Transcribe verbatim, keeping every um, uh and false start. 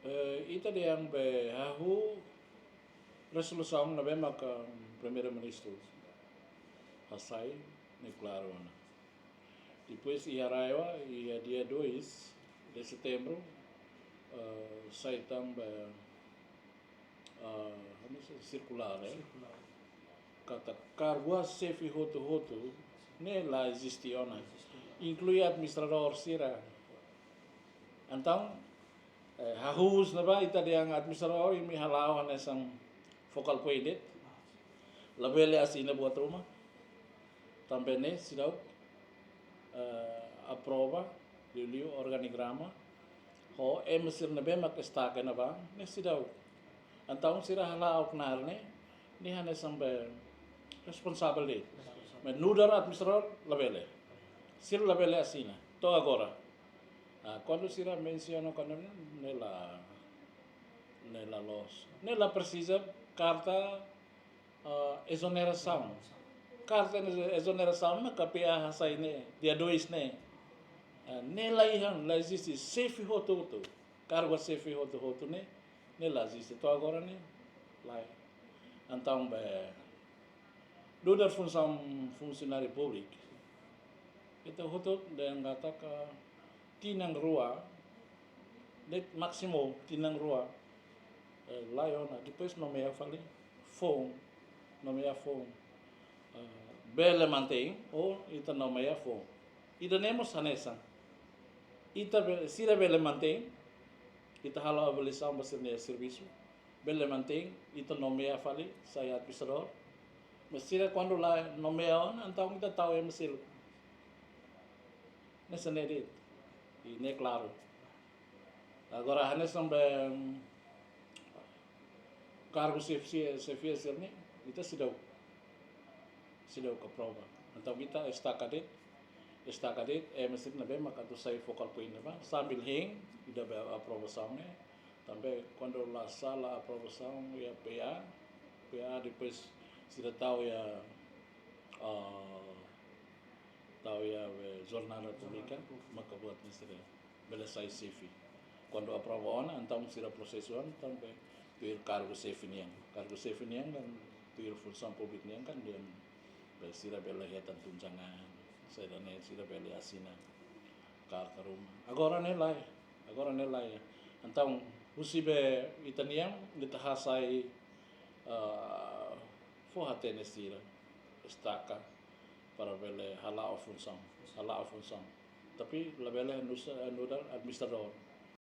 Eh, ita dehan be hahú rezolusaun ne'ebé maka Primeiru-Ministru hasai ne'e klaru ona. Depois iha RAEOA, iha dia dois de setembro, eh, sai tan be, eh, como se diz, circular, eh? Katak kargu xefe hotu-hotu ne'e la eziste ona, inklui administradór sira. Entaun, eh, hahú husi ne'ebá ita dehan administradór imi hala'o hanesan focal point de'it. Labele asina buat ruma. Tanba ne'e seidauk, eh, aprova liuliu organigrama ho ema sira ne'ebé mak destaka ne'ebá, ne'e seidauk. Entaun sira hala'o knaar ne'e, ne'e hanesan be responsavel de'it. Maibé nu'udar administradór labele. Sira labele asina. To'o agora. Ah, kuandu sira mensiona kuandu ne'e, ne'e la, ne'e la loos. Ne'e la presiza karta, ah, ezonerasaun. Karta ezonerasaun ne'e K P A hasai ne'e, dia dois ne'e. Ah, ne'e la iha, la eziste xefe hotu-hotu. Kargu xefe hotu-hotu ne'e, ne'e la eziste. To'o agora ne'e, la iha. Entaun be, nu'udar funsaun, funsionáriu públiku, ita hotu dehan katak tinan rua, de'it másimu tinan rua, eh, la iha ona, depois nomeia fali foun, nomeia foun. Eh, bele mantein, ou ita nomeia foun. Ida-ne'e mós hanesan. Ita be-, sira bele mantein, ita halo avaliasaun ba sira-nia servisu, bele mantein, ita nomeia fali, sai administradór. Maibé sira kuandu la nomeia ona, entaun ita tau ema seluk. Hanesan ne'e de'it. I ne'e klaru. Agora, hanesan be, mm, kargu xefia, xefia sira-ne'e, ita seidauk, seidauk aprova. Entaun ita destaka de'it, destaka de'it, ema sira ne'ebé maka atu sai focal point ne'ebá, sambil hein, ida be aprovasaun ne'e, tanba kuandu la sala aprovasaun iha P A, P A depois sira tau iha, ah, tau iha be Jornál Repúblika, maka buat ne'e sira bele sai xefe. Kuandu aprova ona, entaun sira prosesu ona, entaun be tuir kargu xefe nian. Kargu xefe nian kan tuir funsaun públiku nian kan dehan be sira bele hetan tunjangan, saida ne'e sira bele asina karta ruma. Agora ne'e la iha, agora ne'e la iha. Entaun, husi be ita-nian, ita hasai, ah, fó hatene sira, destaka, para bele hala'o funsaun, hala'o funsaun. Tapi labele nu'udar, nu'udar administradór.